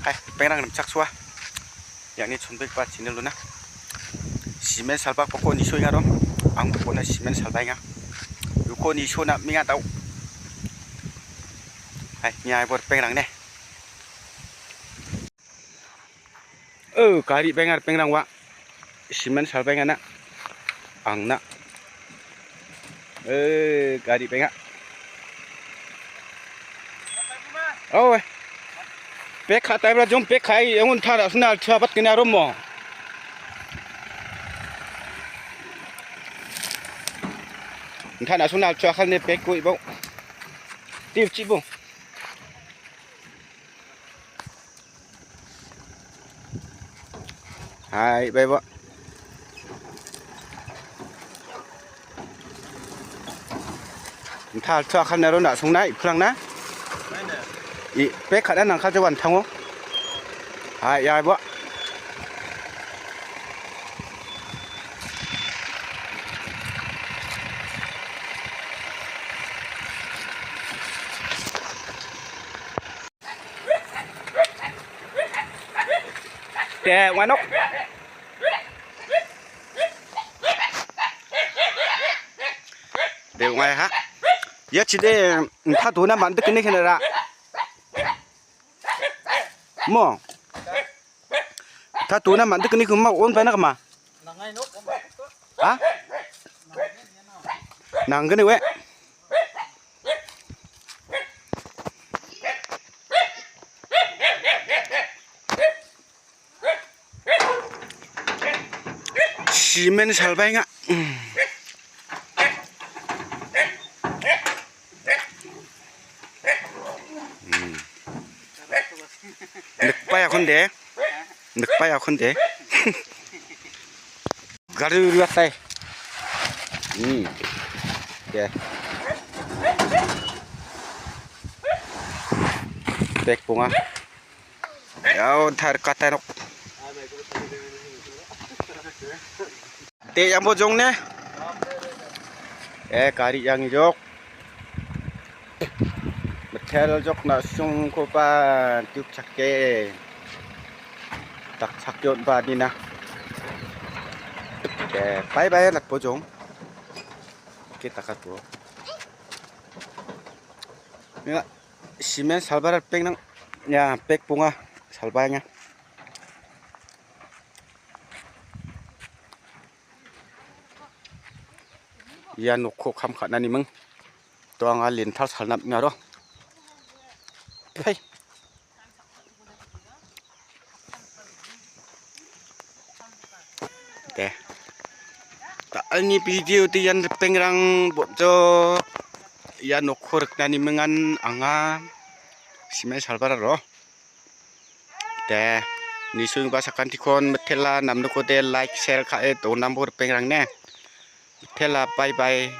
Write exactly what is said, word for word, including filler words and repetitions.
Kai, pengrang rimchaksoa. Iani chonbegipa channel-ona. Simen salbak poko nisoengaro. Ang pokona simen salbaenga. Uko niso namenga dao. Hai, nia bor pengrang ne. Oh, gari pengar pengrang wa. Simen salbaenga na. Angna. Eh, gari penga. Oh, eh. Pek kha taibra jom pek khai, engun thara suna alchua bat kena romo. Thana suna alchua khan ne pek koi bo. Tiu chi bo. Hai, bai bo. Thal thua khan naro na sung nai, phlang na. I, pe khana nang kha jawan thango. Hai, ya bo. Te, wanok. De, wangai ha. Ya, chide, ntha dona mandik ini kena ra. Mo. Ntha dona mandik ini kuma on paina kama. Ha? Nang gini we. Simen salbaenga. Hmm. Nikpai akhon de. Nikpai akhon de. Garu ruatai. Hmm. Ya. Pek punga. Ya, thar katai nok. Te yang bojong ne. Eh, kari yang jok. Betel jok na sung kopa tuk chake. Tak chakyon ba ni na. Oke, bye bye nak bojong. Oke, takat bo. Ya, simen salbar pek nang. Ya, pek punga salbanya. Ia nokko kam ka·naniming. To anga lintar salnap naro. Hai. Te. Ta ani video ti ian ripengrang botjo. Ia nokko riknanimingan anga simen salbar aro. Te, nisung ba sakantikon mitela namnokode like, share ka·e donambo ripengrang ne. Mitela, bye bye.